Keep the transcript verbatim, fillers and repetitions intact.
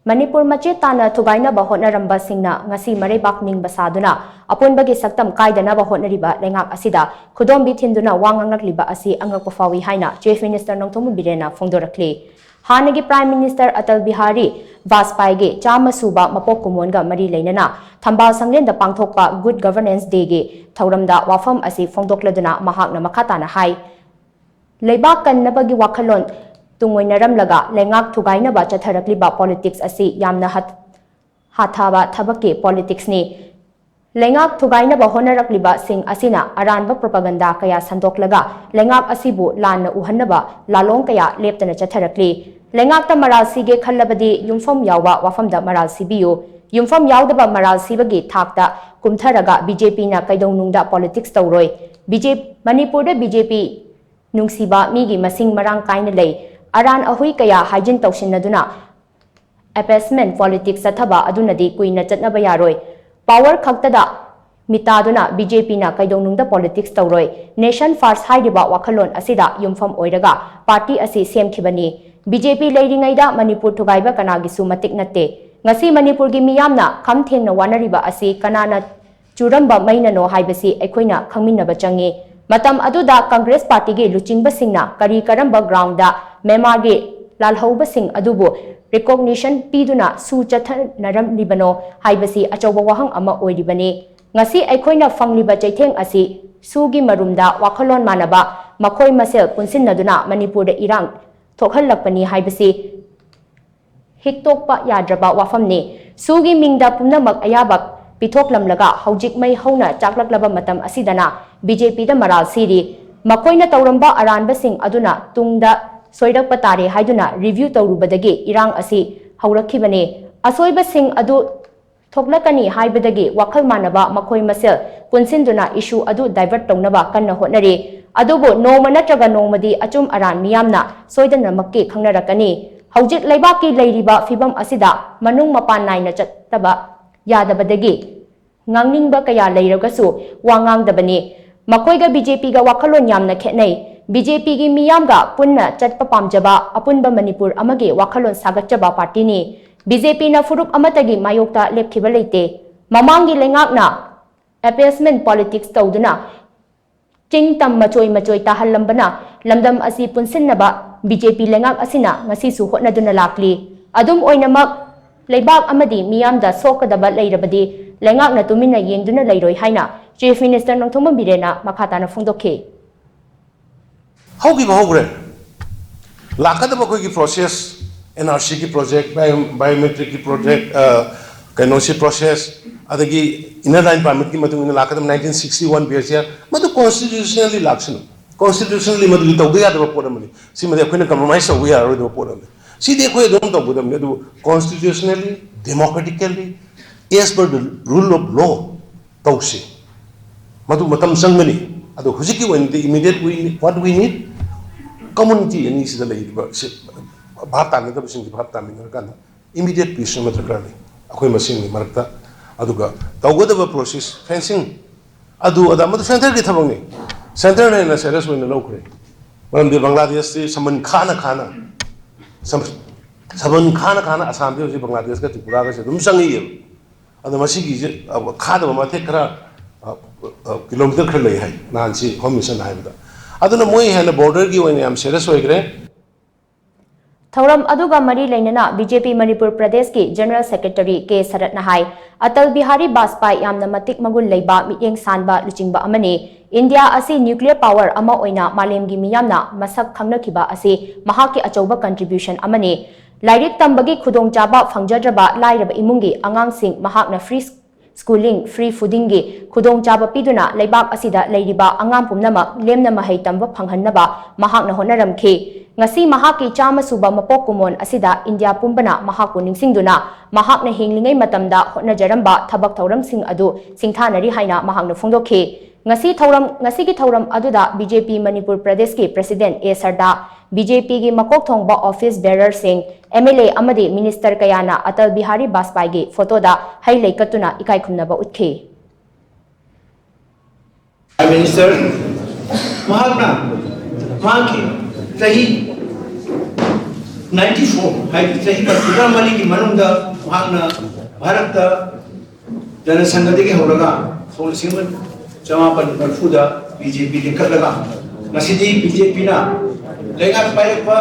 ꯃꯅꯤꯄꯨꯔ ꯃꯆꯦꯠ ꯇꯥꯅ ꯊꯨꯒꯥꯏꯅꯕ ꯍꯣꯠꯅꯔꯝꯕꯁꯤꯡꯅ ꯉꯁꯤ ꯃꯔꯩꯕꯥꯛ ꯅꯤꯡꯕ ꯁꯥꯗꯨꯅ ꯑꯄꯨꯟꯕꯒꯤ ꯁꯛꯇꯝ ꯀꯥꯏꯗꯅꯕ ꯍꯣꯠꯅꯔꯤꯕ ꯂꯩꯉꯥꯛ ꯑꯁꯤꯗ ꯈꯨꯗꯣꯝꯕꯤ ꯊꯤꯟꯗꯨꯅ ꯋꯥ ꯉꯥꯡꯂꯛꯂꯤꯕ ꯑꯁꯤ ꯑꯉꯛꯄ ꯐꯥꯎꯏ ꯍꯥꯏꯅ Chief Minister ꯅꯣꯡꯊꯣꯝꯕꯝ ꯕꯤꯔꯦꯟꯅ ꯐꯣꯡꯗꯣꯔꯛꯂꯤ꯫ ꯍꯥꯟꯅꯒꯤ Prime Minister ꯑꯇꯜ ꯕꯤꯍꯥꯔꯤ ꯕꯥꯖꯄꯥꯏꯒꯤ ꯆꯥꯝꯃ ꯁꯨꯕ ꯃꯄꯣꯛ ꯀꯨꯝꯑꯣꯟꯒ ꯃꯔꯤ ꯂꯩꯅꯅ ꯊꯝꯕꯥꯜ ꯁꯪꯂꯦꯟꯗ ꯄꯥꯡꯊꯣꯛꯄ Good Governance Dayꯒꯤ ꯊꯧꯔꯝꯗ ꯋꯥꯐꯝ ꯑꯁꯤ ꯐꯣꯡꯗꯣꯛꯂꯗꯨꯅ ꯃꯍꯥꯛꯅ ꯃꯈꯥ ꯇꯥꯅ ꯍꯥꯏ, ꯂꯩꯕꯥꯛ ꯀꯟꯅꯕꯒꯤ ꯋꯥꯈꯜꯂꯣꯟ ꯇꯨꯡꯑꯣꯏꯅꯔꯝꯂꯒ ꯂꯩꯉꯥꯛ ꯊꯨꯒꯥꯏꯅꯕ ꯆꯠꯊꯔꯛꯂꯤꯕ politics ꯑꯁꯤ ꯌꯥꯝꯅ ꯍꯠ-, ꯍꯥꯊꯕ ꯊꯕꯛꯀꯤ politicsꯅꯤ꯫ ꯂꯩꯉꯥꯛ ꯊꯨꯒꯥꯏꯅꯕ ꯍꯣꯠꯅꯔꯛꯂꯤꯕꯁꯤꯡ ꯑꯁꯤꯅ ꯑꯔꯥꯟꯕ propaganda ꯀꯌꯥ ꯁꯟꯗꯣꯛꯂꯒ ꯂꯩꯉꯥꯛ ꯑꯁꯤꯕꯨ ꯂꯥꯟꯅ ꯎꯍꯟꯅꯕ ꯂꯥꯂꯣꯡ ꯀꯌꯥ ꯂꯦꯞꯇꯅ ꯆꯠꯊꯔꯛꯂꯤ꯫ ꯂꯩꯉꯥꯛꯇ ꯃꯔꯥꯜ ꯁꯤꯒꯦ ꯈꯜꯂꯕꯗꯤ ꯌꯨꯝꯐꯝ ꯌꯥꯎꯕ ꯋꯥꯐꯝꯗ ꯃꯔꯥꯜ ꯁꯤꯕꯤꯌꯨ꯫ ꯌꯨꯝꯐꯝ ꯌꯥꯎꯗꯕ ꯃꯔꯥꯜ ꯁꯤꯕꯒꯤ ꯊꯥꯛꯇ ꯀꯨꯝꯊꯔꯒ BJPꯅ ꯀꯩꯗꯧꯅꯨꯡꯗ politics ꯇꯧꯔꯣꯏ꯫ BJP, ꯃꯅꯤꯄꯨꯔꯗ BJP ꯅꯨꯡꯁꯤꯕ ꯃꯤꯒꯤ ꯃꯁꯤꯡ ꯃꯔꯥꯡ ꯀꯥꯏꯅ ꯂꯩ꯫ ꯑꯔꯥꯟ ꯑꯍꯨꯏ ꯀꯌꯥ ꯍꯥꯏꯖꯤꯟ ꯇꯧꯁꯤꯟꯅꯗꯨꯅ appeasement politics ꯆꯠꯊꯕ ꯑꯗꯨꯅꯗꯤ ꯀꯨꯏꯅ ꯆꯠꯅꯕ ꯌꯥꯔꯣꯏ꯫ Power ꯈꯛꯇꯗ ꯃꯤꯇꯥꯗꯨꯅ BJPꯅ ꯀꯩꯗꯧꯅꯨꯡꯗ politics ꯇꯧꯔꯣꯏ꯫ Nation first ꯍꯥꯏꯔꯤꯕ ꯋꯥꯈꯜꯂꯣꯟ ꯑꯁꯤꯗ ꯌꯨꯝꯐꯝ ꯑꯣꯏꯔꯒ party ꯑꯁꯤ ꯁꯦꯝꯈꯤꯕꯅꯤ꯫ BJP ꯂꯩꯔꯤꯉꯩꯗ ꯃꯅꯤꯄꯨꯔ ꯊꯨꯒꯥꯏꯕ ꯀꯅꯥꯒꯤꯁꯨ ꯃꯇꯤꯛ ꯅꯠꯇꯦ꯫ ꯉꯁꯤ ꯃꯅꯤꯄꯨꯔꯒꯤ ꯃꯤꯌꯥꯝꯅ ꯈꯝ ꯊꯦꯡꯅ ꯋꯥꯅꯔꯤꯕ ꯑꯁꯤ ꯀꯅꯥꯅ ꯆꯨꯔꯝꯕ ꯃꯩꯅꯅꯣ ꯍꯥꯏꯕꯁꯤ ꯑꯩꯈꯣꯏꯅ ꯈꯪꯃꯤꯟꯅꯕ ꯆꯪꯏ꯫ ꯃꯇꯝ ꯑꯗꯨꯗ Congress partyꯒꯤ ꯂꯨꯆꯤꯡꯕꯁꯤꯡꯅ ꯀꯔꯤ ꯀꯔꯝꯕ groundꯗ ꯃꯦꯟꯃꯥꯔꯒꯤ ꯂꯥꯜꯍꯧꯕꯁꯤꯡ ꯑꯗꯨꯕꯨ recognition ꯄꯤꯗꯨꯅ ꯁꯨ ꯆꯠꯊꯅꯔꯝꯂꯤꯕꯅꯣ ꯍꯥꯏꯕꯁꯤ ꯑꯆꯧꯕ ꯋꯥꯍꯪ ꯑꯃ ꯑꯣꯏꯔꯤꯕꯅꯤ꯫ ꯉꯁꯤ ꯑꯩꯈꯣꯏꯅ ꯐꯪꯂꯤꯕ ꯆꯩꯊꯦꯡ ꯑꯁꯤ ꯁꯨꯒꯤ ꯃꯔꯨꯝꯗ ꯋꯥꯈꯜꯂꯣꯟ ꯃꯥꯟꯅꯕ ꯃꯈꯣꯏ ꯃꯁꯦꯜ ꯄꯨꯟꯁꯤꯟꯅꯗꯨꯅ ꯃꯅꯤꯄꯨꯔꯗ ꯏꯔꯥꯡ ꯊꯣꯛꯍꯜꯂꯛꯄꯅꯤ ꯍꯥꯏꯕꯁꯤ ꯍꯤꯛꯇꯣꯛꯄ ꯌꯥꯗ꯭ꯔꯕ ꯋꯥꯐꯝꯅꯤ꯫ ꯁꯨꯒꯤ ꯃꯤꯡꯗ ꯄꯨꯝꯅꯃꯛ ꯑꯌꯥꯕ ꯄꯤꯊꯣꯛꯂꯝꯂꯒ ꯍꯧꯖꯤꯛ ꯃꯩ ꯍꯧꯅ ꯆꯥꯛꯂꯛꯂꯕ ꯃꯇꯝ ꯑꯁꯤꯗꯅ BJPꯗ ꯃꯔꯥꯜ ꯁꯤꯔꯤ꯫ ꯃꯈꯣꯏꯅ ꯇꯧꯔꯝꯕ ꯑꯔꯥꯟꯕꯁꯤꯡ ꯑꯗꯨꯅ ꯇꯨꯡꯗ ꯁꯣꯏꯔꯛꯄ ꯇꯥꯔꯦ ꯍꯥꯏꯗꯨꯅ review ꯇꯧꯔꯨꯕꯗꯒꯤ ꯏꯔꯥꯡ ꯑꯁꯤ ꯍꯧꯔꯛꯈꯤꯕꯅꯤ꯫ ꯑꯁꯣꯏꯕꯁꯤꯡ ꯑꯗꯨ ꯊꯣꯛꯂꯛꯀꯅꯤ ꯍꯥꯏꯕꯗꯒꯤ ꯋꯥꯈꯜ ꯃꯥꯟꯅꯕ ꯃꯈꯣꯏ ꯃꯁꯦꯜ ꯄꯨꯟꯁꯤꯟꯗꯨꯅ issue ꯑꯗꯨ divert ꯇꯧꯅꯕ ꯀꯟꯅ ꯍꯣꯠꯅꯔꯤ꯫ ꯑꯗꯨꯕꯨ ꯅꯣꯡꯃ ꯅꯠꯇ꯭ꯔꯒ ꯅꯣꯡꯃꯗꯤ ꯑꯆꯨꯝ ꯑꯔꯥꯟ ꯃꯤꯌꯥꯝꯅ ꯁꯣꯏꯗꯅꯃꯛꯀꯤ ꯈꯪꯅꯔꯛꯀꯅꯤ꯫ ꯍꯧꯖꯤꯛ ꯂꯩꯕꯥꯛꯀꯤ ꯂꯩꯔꯤꯕ ꯐꯤꯕꯝ ꯑꯁꯤꯗ ꯃꯅꯨꯡ ꯃꯄꯥꯟ ꯅꯥꯏꯅ ꯆꯠꯇꯕ ꯌꯥꯗꯕꯗꯒꯤ ꯉꯥꯡꯅꯤꯡꯕ ꯀꯌꯥ ꯂꯩꯔꯒꯁꯨ ꯋꯥ ꯉꯥꯡꯗꯕꯅꯤ꯫ ꯃꯈꯣꯏꯒ BJPꯒ ꯋꯥꯈꯜꯂꯣꯟ ꯌꯥꯝꯅ ꯈꯦꯠꯅꯩ꯫ BJPꯒꯤ ꯃꯤꯌꯥꯝꯒ ꯄꯨꯟꯅ ꯆꯠꯄ ꯄꯥꯝꯖꯕ, ꯑꯄꯨꯟꯕ ꯃꯅꯤꯄꯨꯔ ꯑꯃꯒꯤ ꯋꯥꯈꯜꯂꯣꯟ ꯁꯥꯒꯠꯆꯕ partyꯅꯤ꯫ ꯕꯤ ꯖꯦ ꯄꯤꯅ ꯐꯨꯔꯨꯞ ꯑꯃꯠꯇꯒꯤ ꯃꯥꯌꯣꯛꯇ ꯂꯦꯞꯈꯤꯕ ꯂꯩꯇꯦ꯫ ꯃꯃꯥꯡꯒꯤ ꯂꯩꯉꯥꯛꯅ appeasement politics ꯇꯧꯗꯨꯅ ꯆꯤꯡ ꯇꯝ ꯃꯆꯣꯏ ꯃꯆꯣꯏ ꯇꯥꯍꯜꯂꯝꯕꯅ ꯂꯝꯗꯝ ꯑꯁꯤ ꯄꯨꯟꯁꯤꯟꯅꯕ ꯕꯤ ꯖꯦ ꯄꯤ ꯂꯩꯉꯥꯛ ꯑꯁꯤꯅ ꯉꯁꯤꯁꯨ ꯍꯣꯠꯅꯗꯨꯅ ꯂꯥꯛꯂꯤ꯫ ꯑꯗꯨꯝ ꯑꯣꯏꯅꯃꯛ, ꯂꯩꯕꯥꯛ ꯑꯃꯗꯤ ꯃꯤꯌꯥꯝꯗ ꯁꯣꯛꯀꯗꯕ ꯂꯩꯔꯕꯗꯤ ꯂꯩꯉꯥꯛꯅ ꯇꯨꯃꯤꯟꯅ ꯌꯦꯡꯗꯨꯅ ꯂꯩꯔꯣꯏ ꯍꯥꯏꯅ Chief Minister ꯅꯣꯡꯊꯣꯝꯕꯝ ꯕꯤꯔꯦꯟꯅ ꯃꯈꯥ ꯇꯥꯅ ꯐꯣꯡꯗꯣꯛꯈꯤ꯫ ꯍꯧꯈꯤꯕ ꯍꯧꯈ꯭ꯔꯦ꯫ ꯂꯥꯛꯀꯗꯕ ꯑꯩꯈꯣꯏꯒꯤ process, N R C ꯒꯤ project, bio- biometric ꯀꯤ project, ꯑ, ꯀꯩꯅꯣꯁꯤ process, ꯑꯗꯒꯤ Inner Line Permit ꯀꯤ ꯃꯇꯨꯡ ꯏꯟꯅ ꯂꯥꯛꯀꯗꯕ nineteen sixty one B H R, ꯃꯗꯨ constitutionally ꯂꯥꯛꯁꯅꯨ꯫ Constitutionally ꯃꯗꯨꯗꯤ ꯇꯧꯕ ꯌꯥꯗꯕ ꯄꯣꯠ ꯑꯃꯅꯤ꯫ ꯁꯤꯃꯗꯤ ꯑꯩꯈꯣꯏꯅ compromise ꯇꯧꯕ ꯌꯥꯔꯔꯣꯏꯗꯕ ꯄꯣꯠ ꯑꯃꯅꯤ꯫ ꯁꯤꯗꯤ ꯑꯩꯈꯣꯏ ꯑꯗꯨꯝ ꯇꯧꯒꯗꯕꯅꯤ꯫ ꯑꯗꯨꯕꯨ constitutionally, democratically, as per the rule of law ꯇꯧꯁꯤ꯫ ꯃꯗꯨ ꯃꯇꯝ ꯆꯪꯒꯅꯤ꯫ ꯑꯗꯣ ꯍꯧꯖꯤꯛꯀꯤ ꯑꯣꯏꯅꯗꯤ immediate we need, what we need, community ꯑꯅꯤꯁꯤꯗ ꯂꯩꯔꯤꯕ ꯁꯤ ꯚꯥꯞ ꯇꯥꯅꯗꯕꯁꯤꯡꯁꯤ ꯚꯥꯞ ꯇꯥꯃꯤꯟꯅꯔꯀꯥꯟꯗ immediate peace ꯑꯃ ꯗꯔꯀꯥꯔ ꯂꯩ ꯑꯩꯈꯣꯏ ꯃꯁꯦꯟꯒꯤ ꯃꯔꯛꯇ꯫ ꯑꯗꯨꯒ ꯇꯧꯒꯗꯕ process, fencing, ꯑꯗꯨ ꯑꯗꯥ, ꯃꯗꯨ centre ꯒꯤ ꯊꯕꯛꯅꯤ꯫ Centre ꯅ ꯍꯦꯟꯅ serious ꯑꯣꯏꯅ ꯂꯧꯈ꯭ꯔꯦ꯫ ꯃꯔꯝꯗꯤ ꯕꯪꯒ꯭ꯂꯥꯗꯦꯁꯁꯤ ꯁꯃꯟ ꯈꯥꯅ ꯈꯥꯅ, ꯁꯝ- ꯁꯃꯟ ꯈꯥꯅ ꯈꯥꯅ ꯑꯁꯥꯝꯗꯤ ꯍꯧꯖꯤꯛ ꯕꯪꯒ꯭ꯂꯥꯗꯦꯁꯀ ꯇ꯭ꯔꯤꯄꯨꯔꯥꯒꯁꯦ ꯑꯗꯨꯝ ꯆꯪꯉꯛꯏꯑꯕ꯫ ꯑꯗꯣ ꯃꯁꯤꯒꯤꯁꯦ, ꯑ, ꯈꯥꯗꯕ ꯃꯇꯦꯛ ꯈꯔ, ꯑ, ꯑ, kilometre ꯈꯔ ꯂꯩ ꯍꯥꯏ, ꯅꯍꯥꯟꯁꯤ Home Minister ꯅ ꯍꯥꯏꯕꯗ꯫ ꯑꯗꯨꯅ ꯃꯣꯏ ꯍꯦꯟꯅ border ꯒꯤ ꯑꯣꯏꯅ ꯌꯥꯝ serious ꯑꯣꯏꯈ꯭ꯔꯦ꯫ ꯊꯧꯔꯝ ꯑꯗꯨꯒ ꯃꯔꯤ ꯂꯩꯅꯅ ꯕꯤ ꯖꯦ ꯄꯤ ꯃꯅꯤꯄꯨꯔ ꯄ꯭ꯔꯗꯦꯁꯀꯤ General Secretary ꯀꯦ ꯁꯔꯠꯅ ꯍꯥꯏ, ꯑꯇꯜ ꯕꯤꯍꯥꯔꯤ ꯕꯥꯖꯄꯥꯏ ꯌꯥꯝꯅ ꯃꯇꯤꯛ ꯃꯒꯨꯟ ꯂꯩꯕ ꯃꯤꯠꯌꯦꯡ ꯁꯥꯟꯕ ꯂꯨꯆꯤꯡꯕ ꯑꯃꯅꯤ꯫ ꯏꯟꯗꯤꯌꯥ ꯑꯁꯤ nuclear power ꯑꯃ ꯑꯣꯏꯅ ꯃꯥꯂꯦꯝꯒꯤ ꯃꯤꯌꯥꯝꯅ ꯃꯁꯛ ꯈꯪꯅꯈꯤꯕ ꯑꯁꯤ ꯃꯍꯥꯛꯀꯤ ꯑꯆꯧꯕ contribution ꯑꯃꯅꯤ꯫ ꯂꯥꯏꯔꯤꯛ ꯇꯝꯕꯒꯤ ꯈꯨꯗꯣꯡꯆꯥꯕ ꯐꯪꯖꯗ꯭ꯔꯕ ꯂꯥꯏꯔꯕ ꯏꯃꯨꯡꯒꯤ ꯑꯉꯥꯡꯁꯤꯡ ꯃꯍꯥꯛꯅ free schooling, free fooding ꯒꯤ ꯈꯨꯗꯣꯡꯆꯥꯕ ꯄꯤꯗꯨꯅ ꯂꯩꯕꯥꯛ ꯑꯁꯤꯗ ꯂꯩꯔꯤꯕ ꯑꯉꯥꯡ ꯄꯨꯝꯅꯃꯛ ꯂꯦꯝꯅ ꯃꯍꯩ ꯇꯝꯕ ꯐꯪꯍꯟꯅꯕ ꯃꯍꯥꯛꯅ ꯍꯣꯠꯅꯔꯝꯈꯤ꯫ ꯉꯁꯤ ꯃꯍꯥꯛꯀꯤ ꯆꯥꯝꯃ ꯁꯨꯕ ꯃꯄꯣꯛ ꯀꯨꯝꯑꯣꯟ ꯑꯁꯤꯗ ꯏꯟꯗꯤꯌꯥ ꯄꯨꯝꯕꯅ ꯃꯍꯥꯛꯄꯨ ꯅꯤꯡꯁꯤꯡꯗꯨꯅ ꯃꯍꯥꯛꯅ ꯍꯤꯡꯂꯤꯉꯩ ꯃꯇꯝꯗ ꯍꯣꯠꯅꯖꯔꯝꯕ ꯊꯕꯛ ꯊꯧꯔꯝꯁꯤꯡ ꯑꯗꯨ ꯁꯤꯡꯊꯥꯅꯔꯤ ꯍꯥꯏꯅ ꯃꯍꯥꯛꯅ ꯐꯣꯡꯗꯣꯛꯈꯤ꯫ ꯉꯁꯤ ꯊꯧꯔꯝ, ꯉꯁꯤꯒꯤ ꯊꯧꯔꯝ ꯑꯗꯨꯗ ꯕꯤ ꯖꯦ ꯄꯤ ꯃꯅꯤꯄꯨꯔ ꯄ꯭ꯔꯗꯦꯁꯀꯤ President ꯑꯦ ꯁꯔꯗꯥ, ꯕꯤ ꯖꯦ ꯄꯤꯒꯤ ꯃꯀꯣꯛ ꯊꯣꯡꯕ office bearer ꯁꯤꯡ, ꯑꯦꯝ ꯑꯦꯜ ꯑꯦ ꯑꯃꯗꯤ minister ꯀꯌꯥꯅ ꯑꯇꯜ ꯕꯤꯍꯥꯔꯤ ꯕꯥꯖꯄꯥꯏꯒꯤ photo ꯗ ꯍꯩ ꯂꯩ ꯀꯠꯇꯨꯅ ꯏꯀꯥꯏ ꯈꯨꯝꯅꯕ ꯎꯠꯈꯤ꯫ Prime Minister ꯃꯍꯥꯛꯅ ꯃꯍꯥꯛꯀꯤ ꯆꯍꯤ ꯅꯥꯏꯟꯇꯤ ꯐꯣꯔ, ꯍꯥꯏꯗꯤ ꯆꯍꯤ ꯃꯔꯤꯐꯨꯇꯔꯥ ꯃꯔꯤꯒꯤ ꯃꯅꯨꯡꯗ ꯃꯍꯥꯛꯅ ꯚꯥꯔꯠꯇ ꯖꯅꯁꯪꯘꯗꯒꯤ ꯍꯧꯔꯒ ꯁꯣꯛ ꯂꯤꯁꯤꯡ ꯑꯃ ꯆꯃꯥꯄꯟ ꯃꯔꯤꯐꯨꯗ ꯕꯤ ꯖꯦ ꯄꯤ ꯂꯤꯡꯈꯠꯂꯒ ꯉꯁꯤꯗꯤ ꯕꯤ ꯖꯦ ꯄꯤꯅ ꯂꯩꯉꯥꯛ ꯄꯥꯏꯔꯛꯄ